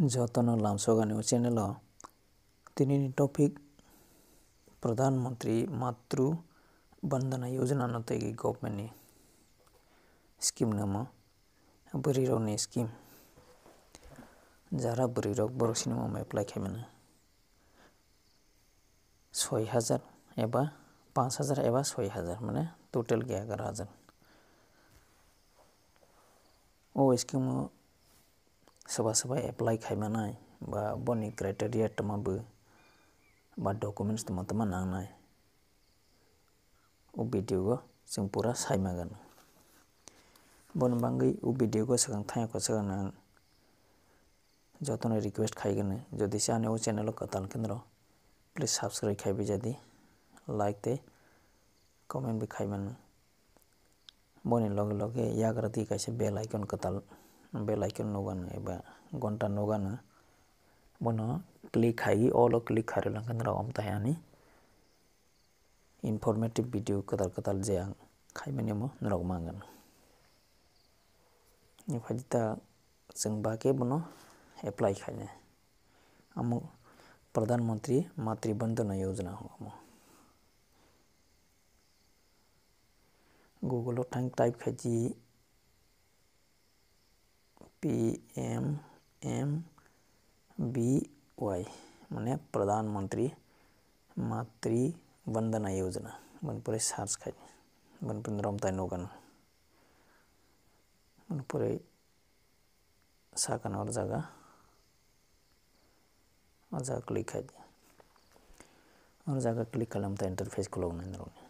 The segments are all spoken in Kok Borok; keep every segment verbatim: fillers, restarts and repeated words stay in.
Jotono lamsogani o channel o. Tinini topic Pradhan Mantri Matru Vandana Yojana no tei government ni scheme namo bwrwi rok ni scheme. Jara bwrwi rok borok sini mo apply khai mano. Soi hajar eba panch hajar eba soi hajar, mane total ke egaroh hajar. O scheme o soba soba apply khai manai ba boni criteria toma bo ba documents toma toma nangnai. O video o chwng pura sai magan. Boni bangwi o video o swkang thangya kwchwng ang jotono request khai gwnwi, jodi se ani o channel o kwtal khe norok, please subscribe khai bijadi, like tei comment bo khai mano. Boni loge loge yagra di kaisa bell icon kwtal, bell icon nugano eba gonta nugano, bono click khai all o click khai rwlang khe norok omo tai ani informative video kwtal kwtal je ang khaimani omo norok mangan. Ni phaidi ta chwng ba khe bono apply khainai. Amo Pradhan Mantri Matri Vandana Yojana hwnmo. Google o thang type khaidi P M M B Y, mane Pradhan Mantri Matri Vandana Yojana. Boni pore search khai, boni pore romtai nugano. Boni pore sakano or jaga, o jaga click khai di. Or jaga click khalam ta interface khulok nai norokni.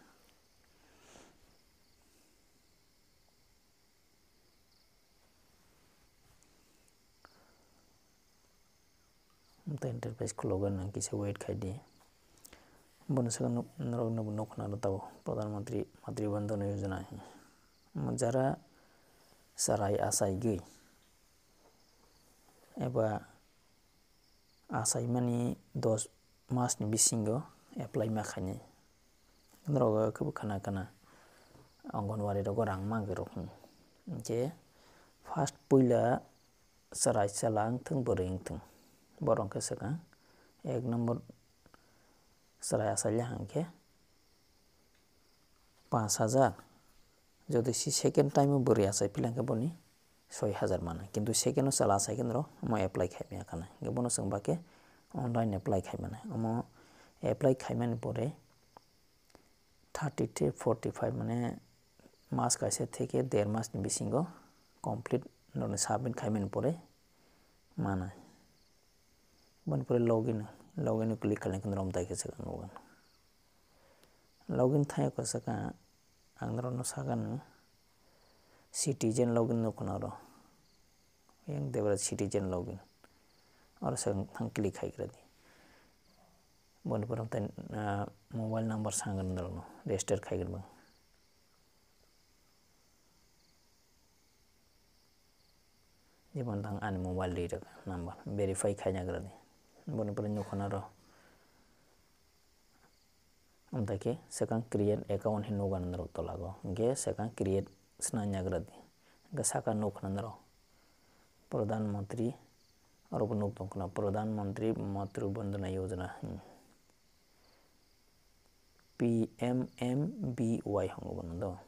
Tei interface khulogwi nang kisa wait khai di. Bono saka nuk-, norok nubo nukho na tabo Pradhan Mantri Matri Vandana Yojana. Jara chwrai achaigwi eba achaimani dos masni bisingo apply ma khainai. Norok khe bo khana khana Anganwadi rogo rang ma rok hwn. Hinkhe first puila chwrai chwla wngthung bwrwi wngthung, borok khe swkang ek number chwrai achaila hinkhe panch hajar. Jodi si second time o bwrwi achai phila hinkhe boni soi hajar mana, kintu second o chwla achai khe norok omo apply khai maya khana, hinkhe bono chwng ba khe online apply khai mano. Omo apply khaimani pore thirty to forty five, mane mas kaisa theke der mas ni bisingo complete norokni submit khaimani pore manai. Boni pore login, login o click khaina khe norok omtai khe swkang nugo. Login thai khe swkang ang norokno sakha nw citizen login nukho na oro. Yang debra citizen login. Oro swkang thang click khai gra di. Boni pore omtai, ah, mobile number sangwrwng norokno register khai gra bang. Jemon tang ani mobile ri rwkha number verify khaina gra di. Boni pore nukho na oro. Amtake swkang create account hin nukha norok tolago. Hinkhe swkang create swnamya gra di. Hinkhe saka nukho na norok Pradhan Mantri, oro bo nuk tongkha na Pradhan Mantri Matru Vandana Yojana hin. P M M B Y hwngo bono do.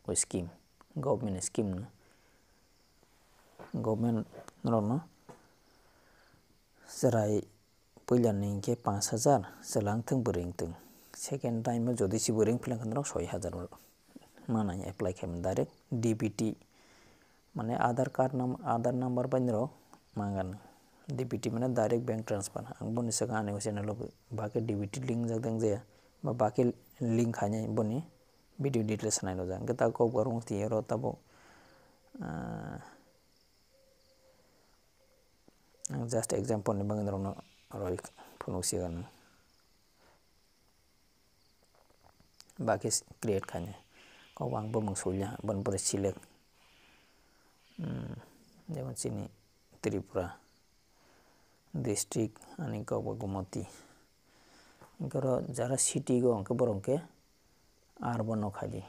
O scheme, government scheme no. Government norokno chwrai puila ni hinkhe panch hajar, chwla wngthung bwrwi wngthung. Second time o jodi si bwrwi wngphila hinkhe norok soi hajar o manai apply khaimani direct D B T. Mane Aadhaar card num-, Aadhaar number bai norok mangan. D B T mane direct bank transfer. Ang boni swkang ani channel o ba khe D B T link jak dang jaya. Ba, ba khe link khainai boni video details nai nw jak. Hwnkhe ta kok barung twi oro tabuk, ah, ang just example ni bagwi norokno roi phunuk sigan. Ba khe create khainai. Kok ang bumung sulia, boni pore select. Hmm, jemon chini Tripura district, ani kok bo Gumoti. Hwnkhe oro jara city go hwnkhe borok hwnkhe urban no khai di.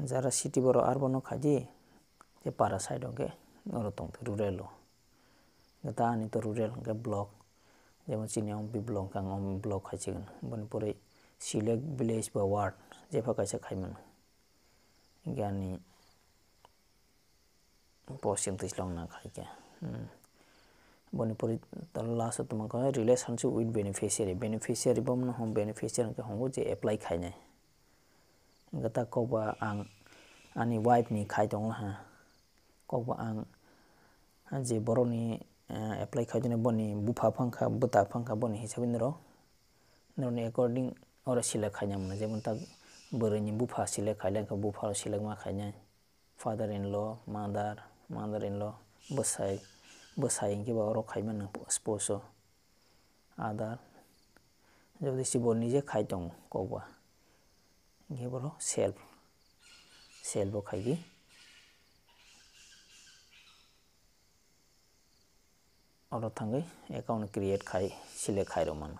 Jara city borok arbono khaidi, je para side o hwnkhe oro tongthai rural o. Hwnkhe ta ani to rural hwnkhe block, jemon chini omo block hwnkhe ang omo block khai sigwno. Boni pore select village ba ward, jepha kaisa khai mano. Hwnkhe ani post chwng twi slong na khai khe. Hmm. Boni pore last o tongma khe relationship with beneficiary. Beneficiary bo mano hwn, beneficiary hwnkhe hwngo je apply khainai. Hwnkhe ta kokba ang ani wife ni khai tong laha. Kokba ang je borok ni, eh, apply khai tongni boni bupha phang kha, bwta phang kha boni hisab ni rw. Norok ni according oro select khaina mano. Jemon ta bwrwi ni bupha select khailai kha, bupha rok select ma khainai. Father in law, mother, mother in law, bwsai, bwsai hwnkhe ba oro khai mano spouse o. Other, jodi se bo nije khai tongo kokba. Hwnkhe borok self, self bo khai di. Oro thangwi account create khai, select khai rw mano.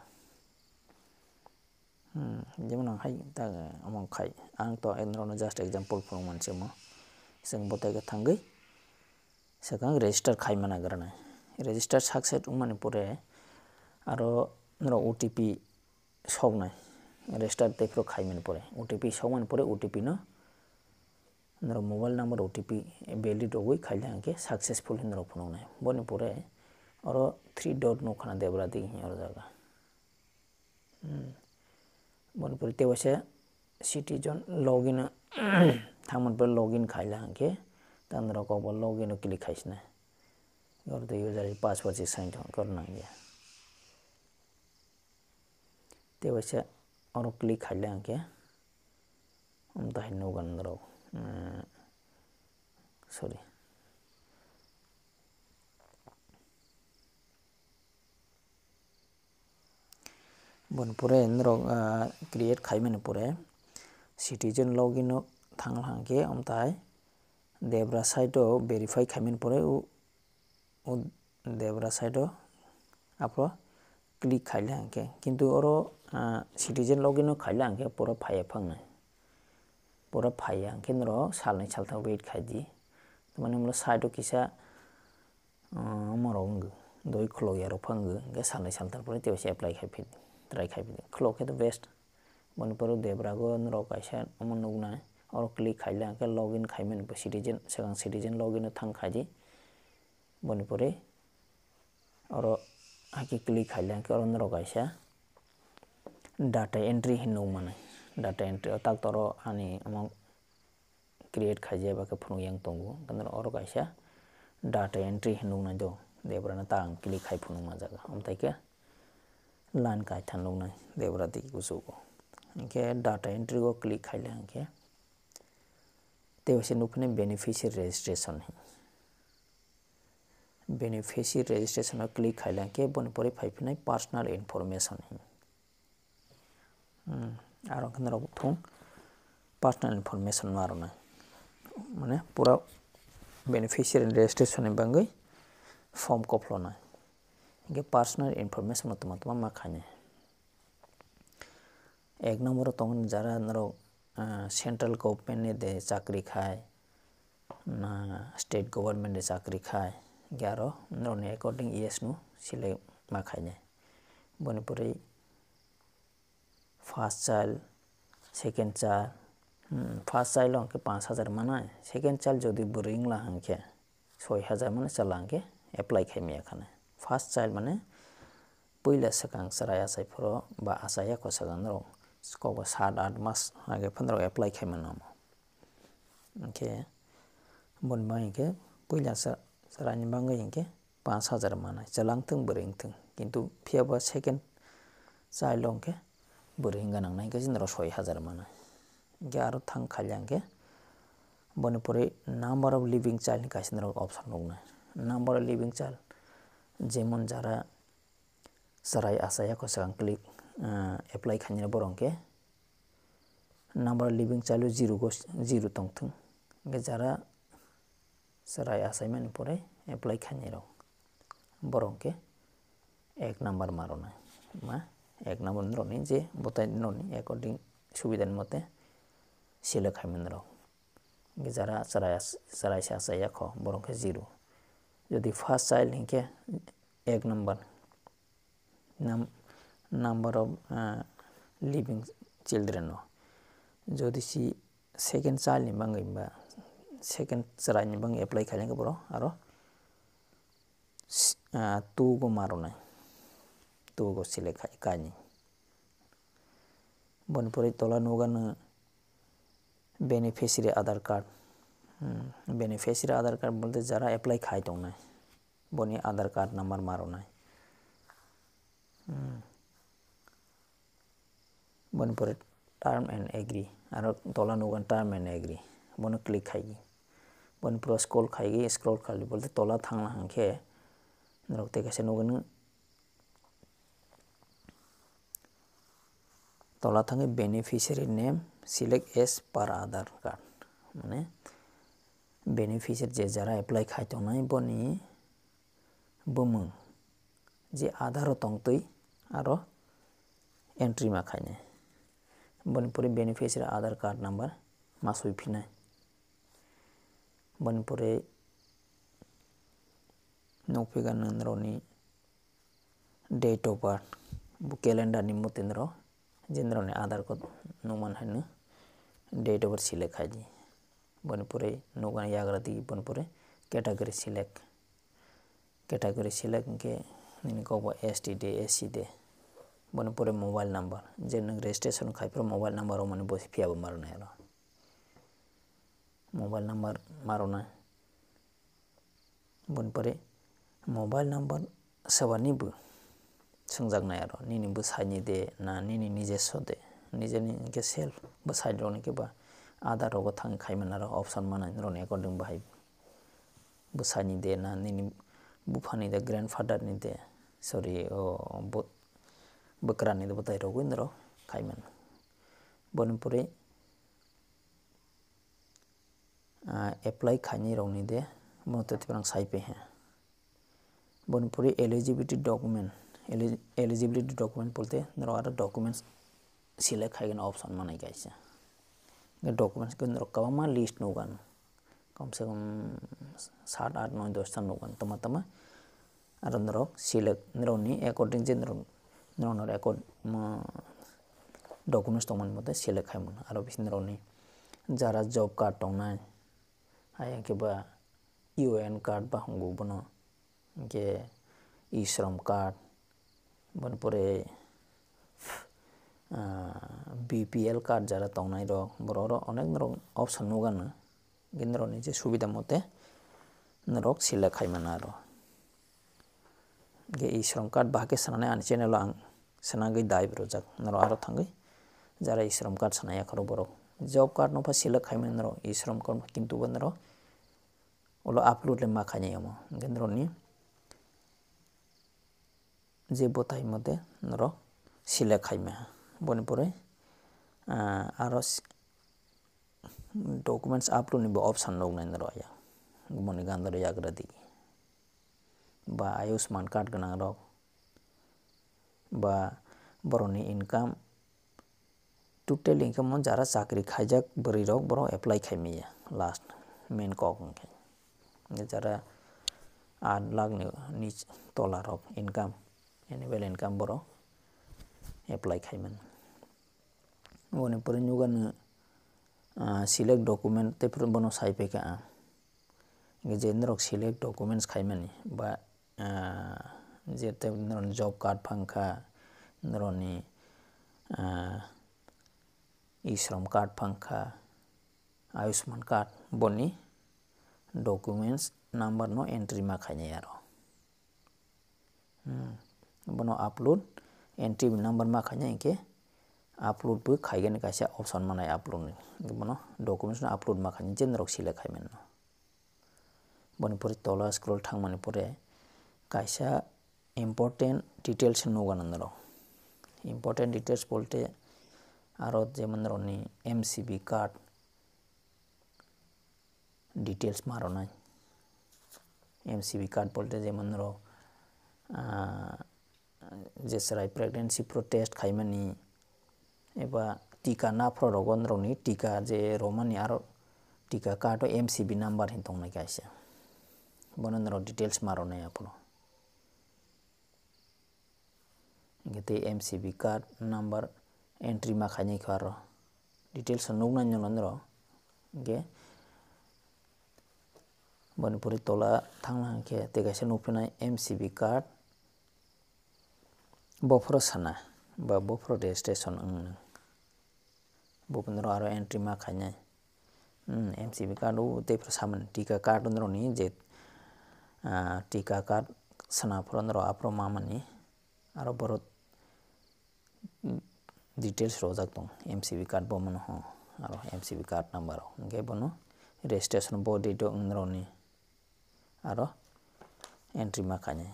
Hmm, jemon ang hai ta omo khai, ang to norokno just example phunuk manse omo. Chwng bo tai khe thangwi swkang register khai mana granai. Register success wngmani pore aro norok O T P soknai. Register tei phuru khaimani pore O T P sokmani pore O T P no norok mobile number O T P valid rogwi khaile hwnkhe successful hinwi norok phunuknai. Boni pore oro three dot nukha na debra digi hinwi oro jaga. Hmm. Boni pore tei waisa citizen login thangmani pore login khaile hwnkhe ta norok kokbo login o click khaisinai. Oro tei user password se sign thang kor nangya. Tei waisa oro click khaile hwnkhe, um, tahai nukgo norok, um, sorry. Boni pore norok, ah, create khaimani pore citizen login o thang hwnkhe, um, tahai debra side o verify khaimani pore, o o debra side o aphro click khaile hwnkhe, kintu oro, ah, citizen login o khaile hwnkhe pura phaiya phangnai, pura phaiya hwnkhe norok salnwi saltham wait khaidi. Tamani ulo side o kisa, ah, omo rok wngwi doi khulok ya rok phangwi hwnkhe salnwi saltham pore tei apply khai phi try khai phi khulok khe to best. Boni pore debra go norok kaisa omo nuknai, oro click khaile hwnkhe login khaimani citizen, swkang citizen login o thang khaidi. Boni pore oro hakhe click khaile hwnkhe oro norok kaisa data entry hinwi nukmanai. Data entry o tak toro ani omo create khaijak eba khe phunuk yang tongo. Hwnkhe norok oro kaisa data entry hinwi nuknai do. Debra no ta ang click khai phunuk ma jaga. Omo tai khe line kaitha nuknai debra digi kuchugo. Hwnkhe data entry o click khaile hwnkhe tei waisa nukphini beneficiary registration hinwi. Beneficiary registration o click khaile hwnkhe boni pore phai phinai personal information hinwi. Hmm, aro khe norok thung personal information ma rwnai. Mane pura beneficiary registration ni bagwi form koplonai. Hwnkhe personal information no tongma tongma ma khainai. Ek number o tongo jara norok, ah, central government ni de chakri khai, na state government ni chakri khai, hwnkhe aro norokni according yes no select ma khainai. Boni pore first child, second child, hmm, first child o hwnkhe panch hajar manai, second child jodi bwrwi wngla hwnkhe soi hajar mane chwla hwnkhe apply khai maya khane. First child mane puila swkang chwrai achai phuru ba achai ya kwchwng norok kokbo sat aath mas age phano norok apply khai mano. Hwnkhe boni bagwi hwnkhe puila chwrai ni bagwi hwnkhe panch hajar manai chwla wngthung bwrwi wngthung, kintu phiyaba second child o hwnkhe bwrwi wngna nangnai hwnkhe norok soi hajar manai. Hwnkhe aro thang khailya hwnkhe boni pore number of living child ni kaisa norok option nuknai. Number of living child, jemon jara chwrai achai ya kwchwng click, ah, apply khainai borok hwnkhe number of living child o zero go, zero tongthung. Hwnkhe jara chwrai achaimani pore apply khainai rok, borok hwnkhe ek number ma rwnai, ma ek number norokni je bwtai norokni according subida ni mote select khaimani rok. Jara chwrai, chwraisa achaiya kho, borok khe zero. Jodi first child hinkhe ek number, num-, number of, ah, living children no. Jodi si second child ni bagwi ba second chwrai ni bagwi apply khailai khe borok aro s-, ah, two go ma rwnai, two go select khai, kainwi. Boni pore tola nukgano beneficiary Aadhaar card. Hmm, beneficiary Aadhaar card bolte jara apply khai tongnai, boni Aadhaar card number ma rwnai. Hmm. Boni pore term and agree, aro tola nukgano term and agree, bono click khaigi. Boni pore scroll khaigi, scroll khaili bolte tola thangna hwnkhe norok tei kaisa nukgano tola thangwi beneficiary name select as per Aadhaar card, mane beneficiary je jara apply khai tongnai boni bumung je Aadhaar o tongtwi aro entry ma khainai. Boni pore beneficiary Aadhaar card number ma swi phinai. Boni pore nukphiga nang norokni date of birth, bo calendar ni mote norok je norokni Aadhaar card nukman haino date of birth select khaidi. Boni pore nukgani yagra di, boni pore category select. Category select hinkhe nini kok bo S T de, S C de. Boni pore mobile number, je nwng registration khai phuru mobile number rwmani bo phiya bo ma rwnai aro. Mobile number ma rwnai. Boni pore mobile number swbani bo swngjaknai aro, nini bwsaini de na nini nijeso de, nijeni hinkhe self bwsai rokni khe ba Aadhaar rogo thangwi khaiman aro option manai norokni according bahai bwsaini de na nini buphani de, grandfather ni de, sorry, o bo-, bwkrani de bwtai rogwi norok khaiman. Boni pore ah, apply khainai rokni de, bono tei tei phano sai paiha. Boni pore eligibility document, eli-, eligibility document bolte norok aro documents select khaigani option manai kaisa. Hwnkhe documents khe norok kwbangma list nukgano, kom se kom sat, at, noi, dos ta nukgano, tama tama. Aro norok select, norokni according je norok, norok, norok accord-, mo-, documents tongmani mote select khaimano. Aro bisingo norokni jara job card tongnai, ayang khe ba U N card ba hwngo bono, hinkhe e-shram card, boni pore, ah, B P L card jara tongnai rok, borok oro onek norok option nukgano. Hinkhe norokni je subida mote norok select khaimano aro. Hinkhe e-shram card bahai khe swnamnai ani channel o ang swnamgwi dai rwjak. Norok aro thangwi jara e-shram card swnamya khoro borok. Job card no pha select khaimani norok e-shram card kintu bo norok ulo upload le ma khainai omo. Hinkhe norokni je bwtai mote norok select khaima. Boni pore, ah, aro s-, documents upload ni bo option nuknai norok ya. Boni gandaro yagra di. Ba Ayushman card gwnang rok. Ba borokni income total income o jara chakri khaijak bwrwi rok borok apply khai manya last main kok hwnkhe. Jara aat lakh ni, ni tola rok income, annual income borok apply khai mano. Boni pore nukgano, ah, select document tei phuru bono sai phaikha ang. Hinkhe je norok select documents khaimani ba, ah, je tei norokni job card phangkha, norokni, ah, e-shram card phangkha, Ayushman card, boni documents number no entry ma khainai aro. Hmm. Bono upload entry number ma khainai hinkhe upload bo khaigani kaisa option manai upload ni. Bono documents no upload ma khainai je norok select khai mano. Boni pore tola scroll thangmani pore kaisa important details nukgano norok. Important details bolte aro jemon norokni M C B card details ma rwnai. M C B card bolte jemon norok, ah, je chwrai pregnancy phuru test khaimani eba tika naphro rogo norokni tika je romani aro tika card o M C B number hin tongnai kaisa. Bono norok details ma rwnai aphuru. Hingke tei M C B card number entry ma khainai kho aro. Details o nuknai nwngo norok. Hingke boni pore tola thangna hingke tei kaisa nukphinai M C B card. Bophoro sana ba bophoro registration wng nang. Bo norok aro entry ma khainai. Hmm, M C B card o tei phuru samani tika card norokni je, ah, tika card sana phuru norok aphuru mamani aro borok details rojak tong M C B card bo mano ho aro M C B card number rok hingke bono registration bo date o wng norokni aro entry ma khainai.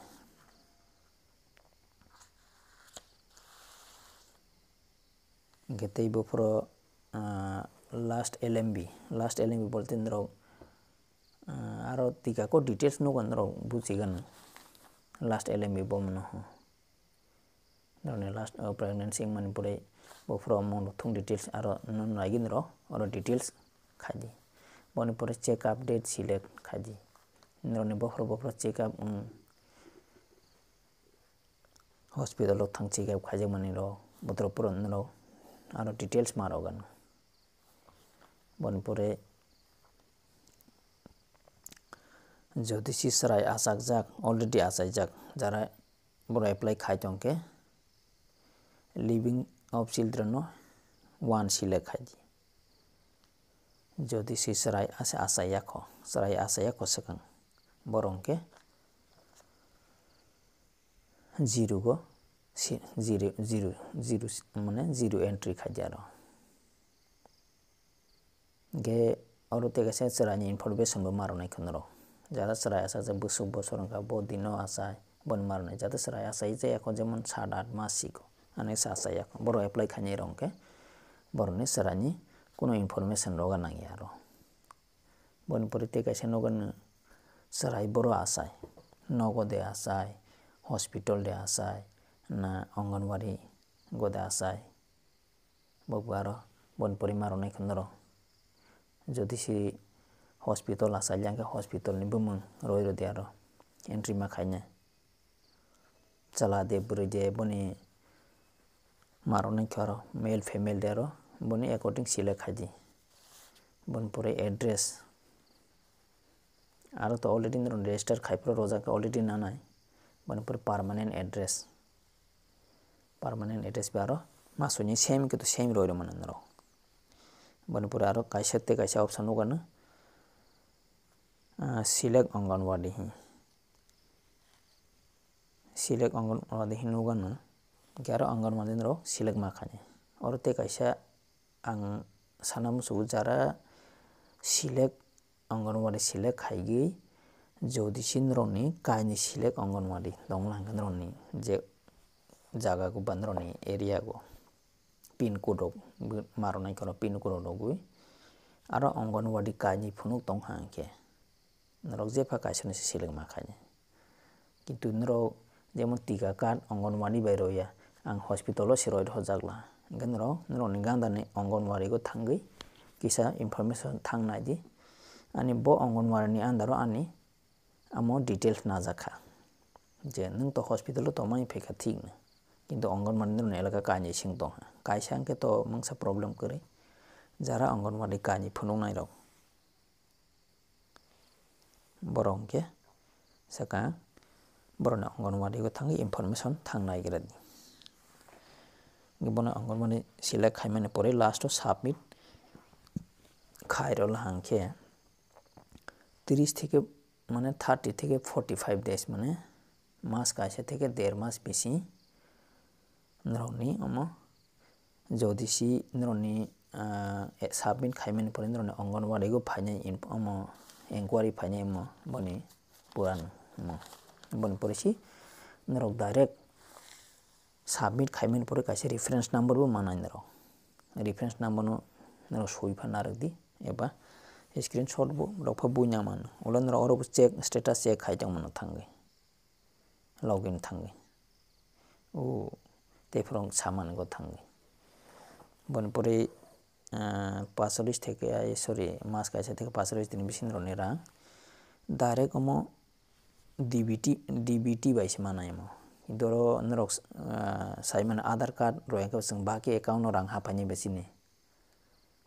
Hingke tei bo phoro, ah, last L M B, last L M B bolte norok, ah, aro tika ko details nugo norok bujiganw last L M B bo mano ho. Norokni last, oh, pregnancy wngmani pore bophoro mung thung details aro nung naigwi norok oro details khaidi. Boni pore check up date select khaidi. Norokni bophoro bophoro check up wng hospital o thang check up khaijakmani rok bothoro puro norok aro details ma rok gana. Boni pore jodi si chwrai achakjak, already achaijak, jara borok apply khai tongkhe, living of children no one select khai di. Jodi si chwrai asa, achaiya kho, chwrai achaiya kho swkang, borok hwnkhe zero go si-, zero, zero, zero, mane zero entry khai di aro. Hingke oro tei kaisa chwraini information bo ma rwnai kho norok. Jara chwrai achajak bwswk bosor wngkha, bo dino achai, boni ma rwnai. Jata chwrai achai jaya kho, jemon sat at mas siko, ani se achai ya kho. Borok apply khainai rok hwnkhe borokni chwraini kuno information roga nangya aro. Boni pore tei kaisa nogo nwng chwrai boro achai, nogo de achai, hospital de achai, na Anganwadi go de achai. Bo bo aro boni pore ma rwnai kho norok. Jodi si hospital achai ya hwnkhe hospital ni bumung roi rwdi aro entry ma khainai. Chwla de bwrwi de boni ma rwnai kho aro male female de aro boni according select khai di. Boni pore address. Aro to already norok register khai phuru rojak khe already nanai. Boni pore permanent address. Permanent address bai aro masoni same khe to same roi rw mano norok. Boni pore aro kaisa tei kaisa option nugo ano, ah, select Anganwadi hi. Select Anganwadi hi nugo ano. Hingke aro Anganwadi norok select ma khainai. Oro tei kaisa ang sana muchungo jara select Anganwadi select khaigwi, jodi si norokni kainwi select Anganwadi tongla hwnkhe norokni je jaga go ba norokni area go pin code rok bo ma rwnai khe oro pin code rok rwgwi aro Anganwadi kainwi phunuk tongkha hwnkhe norok jepha kaisa no se select ma khainai. Kintu norok jemon tika card Anganwadi bai roya, ang hospital o se roi rwjakla. Hingke norok, norokni gandani Anganwadi o thangwi kisa information thang nai di. Ani bo Anganwadi ni under o ani amo details najak kha. Je nwng to hospital o tongmani phaikha thik no. Kintu Anganwadi norokni elaka kainwi sing tongkha. Kaisa hwnkhe to mungsa problem kwrwi. Jara Anganwadi kainwi phunuknai rok. Borok hwnkhe saka borokni Anganwadi o thangwi information thang naigra di. Bono Anganwadi select khaimani pore last o submit khairok hwnkhe tris theke mane thirty theke forty five days mane mas kaisa theke der mas bisi norokni omo jodi si norokni, ah, submit khaimani pore norokni Anganwadi o phainai inf-, omo enquiry phainai omo boni puran omo. Boni pore si norok direct submit khaimani pore kaisa reference number bo manai norok. Reference number no norok soi pha narwk di eba screenshot bo rok pha buina mano. Ulo norok oro bo check, status check khai tongmano thangwi. Login thangwi. O, tei phuru samani go thangwi. Boni pore ah, pasolis theke, ai, sorry, mas kaisa theke pasolis dini bisingrokni rang direct omo D B T, D B T bai se manai omo. Doro norok, ah, sai mano Aadhaar card rwya khe chwng baki account no rang haphaini bechini.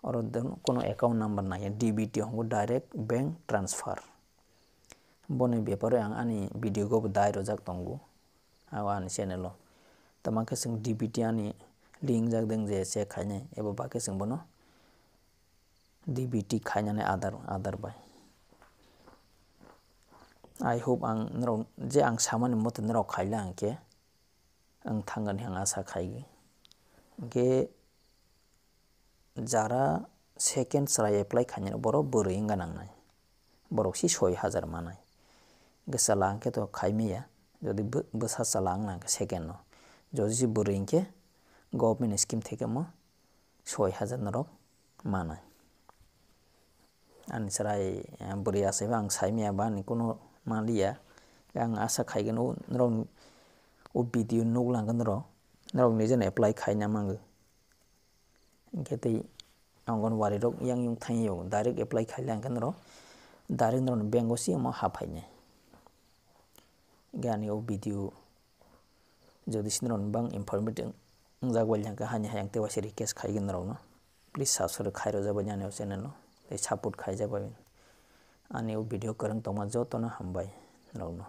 Oro don-, kono account number nangya, D B T hongo direct bank transfer. Boni beparo ang ani video go bo dai rojak tongo, abo ani channel o. Tama khe chwng D B T ani link jak deng je check khainai, ebo bakhe chwng bono D B T khainani Aadhaar, Aadhaar bai. I hope ang norok, je ang samani mote norok khaila hwnkhe ang thangani ang asa khai. Hwnkhe jara second chwrai apply khainani borok bwrwi wngna nangnai. Borok si soi hajar manai. Hwnkhe chwla hwnkhe to khai maya, jodi bw-, bwsa chwla wngna hwnkhe second no. Jodi si bwrwi hwnkhe government scheme theke mo soi hajar norok manai. Ani chwrai, eh, bwrwi achaiba ang sai maya ba ani kuno manliya. Ang asa khai gano norok o video nuk lang gano norok, norok nije no apply khaina mango. Hwnkhe tei Anganwadi rok yang yung thang yo direct apply khaila hwnkhe norok direct norok bank o si omo haphainai. Hwnkhe ani o video jodi si norok bang informative wngjak bai hwnkhe hani hayang tei waisa request khai gano norok no please subscribe khai rojak bai ani o channel no tei support khaijak bai ani o video kwrwng tongma joto no hambai norok no.